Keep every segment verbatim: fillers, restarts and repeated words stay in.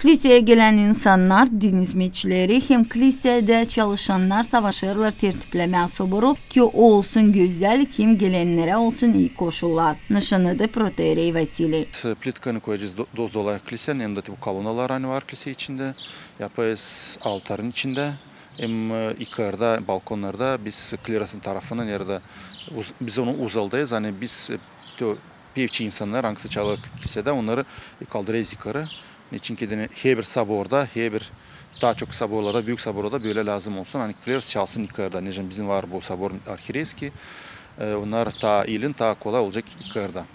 Kliseyä gelän insannar, din izmetçileri hem kliseyädä çalışannar savaşêrlar tertiplemää soboru, ki o olsun gözäl hem gelennerä olsun ii koşullar, nışannadı protoierey Vasiliy. Plitkayı koyacez do-, dost-dolay klisenin, hem dä te bu kolonalar, ani var kliseyin içindä, yapêrız altarın içindä, hem, e, yukarıda, balkonnarda biz klerostan tarafından, neredä uz-, biz onu uzaldêrız, ani biz, e, to-, pevçi insannar, angısı çalêr klisedä, onnarı, e, kaldırêrız yukarı. Neçinki deyni herbir soborda, herbir taa çok soborlarda, büük soborlarda bölä lääzım olsun, ani kleros çalsın yukarıda. Neçin bizim var bu soborun arhireyskiy, e, onnar taa ilin, taa kolay olacek yukarıda.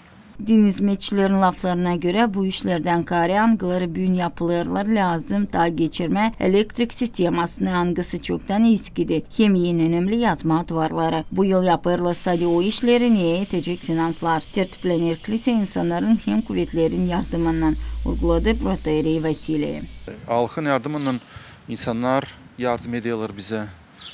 Din izmetçilerin laflarına görä, bu işlerdän kaarä, angıları büün yapılêrlar, lääzım taa geçirmää elektrik sistemasını, angısı çoktan eskidi, hem en önemli yazmaa duvarları. Bu yıl yapêrlar sade o işleri, ne etecek finanslar. Tertiplener klise insannarın hem kuvetlerin yardımınnan, urguladı protoierey Vasiliy. Allahın yardımınnan insannar yardım ederlär bizä.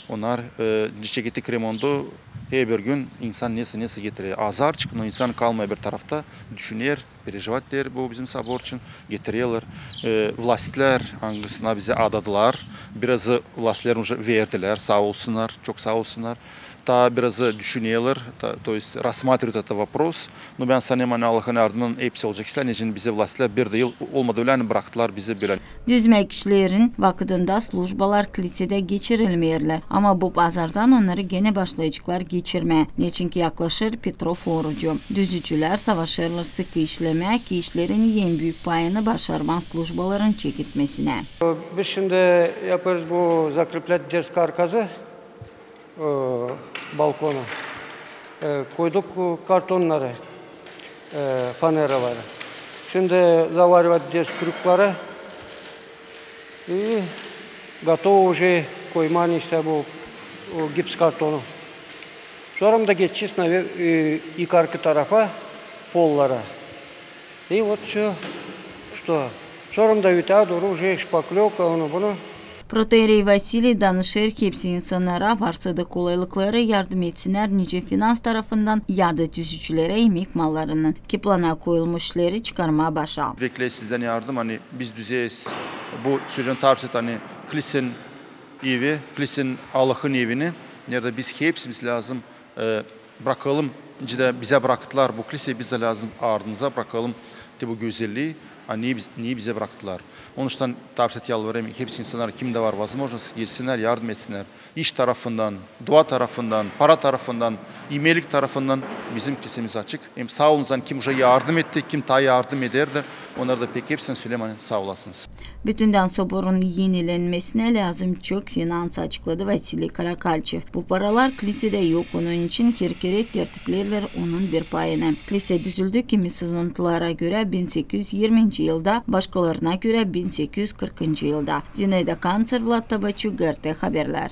Onnar, e, çekettik remontu, herbir gün insan nesä-nesä getirer. Azarçık, no insan kalmêêr bir tarafta, düşüner, переживать eder bu bizim sobor için, getirerlär. E, vlastiler, angısını bizä adadılar, birazı vlastiler uje verdilär, saa olsunnar, çok saa olsunnar. Taa birazı düşünerlär, то есть рассматривают этот вопрос. No bän sanêrım, ani Allahın yardımınnan hepsi olacek işlär, neçin bizä vlastiler bir dä yıl olmadı ölä, ani bıraktılar bizä bölä. Düzmäk işlerin vakıdında slujbalar klisedä geçirilmeerlär, ama bu pazardan onnarı genä başlayaceklar geçirmää, neçinki yaklaşêr Petrov orucu. Düzücülär savaşêrlar sıkı işlemää, ki işlerin en büük payını başarmaa slujbaların çeketmesinä. Biz şindi yapêrız bu, закреплять ederiz karkazı, e, balkona. E, koyduk, e, kartonnarı, e, faneraları. Şindi заваривать ederiz krükleri. И готово уже koymaa, neysä, bu, o gips kartonu. Sora da geçecez, наверное, e, yukarkı tarafa, pollara. И вот всё, что. Sora da ütää dooru уже şpaklёvka, onu bunu. Protoierey Vasiliy danışêr hepsi insannara, varsa da kolaylıkları, yardım etsinnär nicä finans tarafından ya da düzücülerä imäk mallarınnan, ki plana koyulmuş işleri çıkarmaa başa. Bekleeriz sizdän yardım, ani biz düzeriz bu süreci, tarif et, ani klisenin evi, klisenin Allahın evini, neredä biz hepsimiz lääzım, e, brakalım, nicä dä bizä braktılar bu kliseyi, biz dä lääzım ardımıza brakalım te bu gözellii, ani biz-, ani bizä braktılar. Onuştan tarif et, yalvarêrım hepsi insannara, kimdä var возможность, gelsinnär, yardım etsinnär. İş tarafından, dua tarafından, para tarafından, imelik tarafından bizim klisemiz açık. Hem saa olun, ani kim uje yardım etti, kim taa yardım ederdi, onnara da pek hepsinä söleerim, ani saa olasınız. Bütündän soborun enilenmesinä lääzım çok finans, açıkladı Vasiliy Karakalçev. Bu paralar klisedä yok, onun için herkerä tertipleerlär onun bir payını. Klise düzüldü kimi sızıntılara görä bin sekiz üz irminci yılda, başkalarına görä bin sekiz üz kırkıncı yılda. Zinaida Kanţer, Vlad Tabaçuk, GRT Haberlär.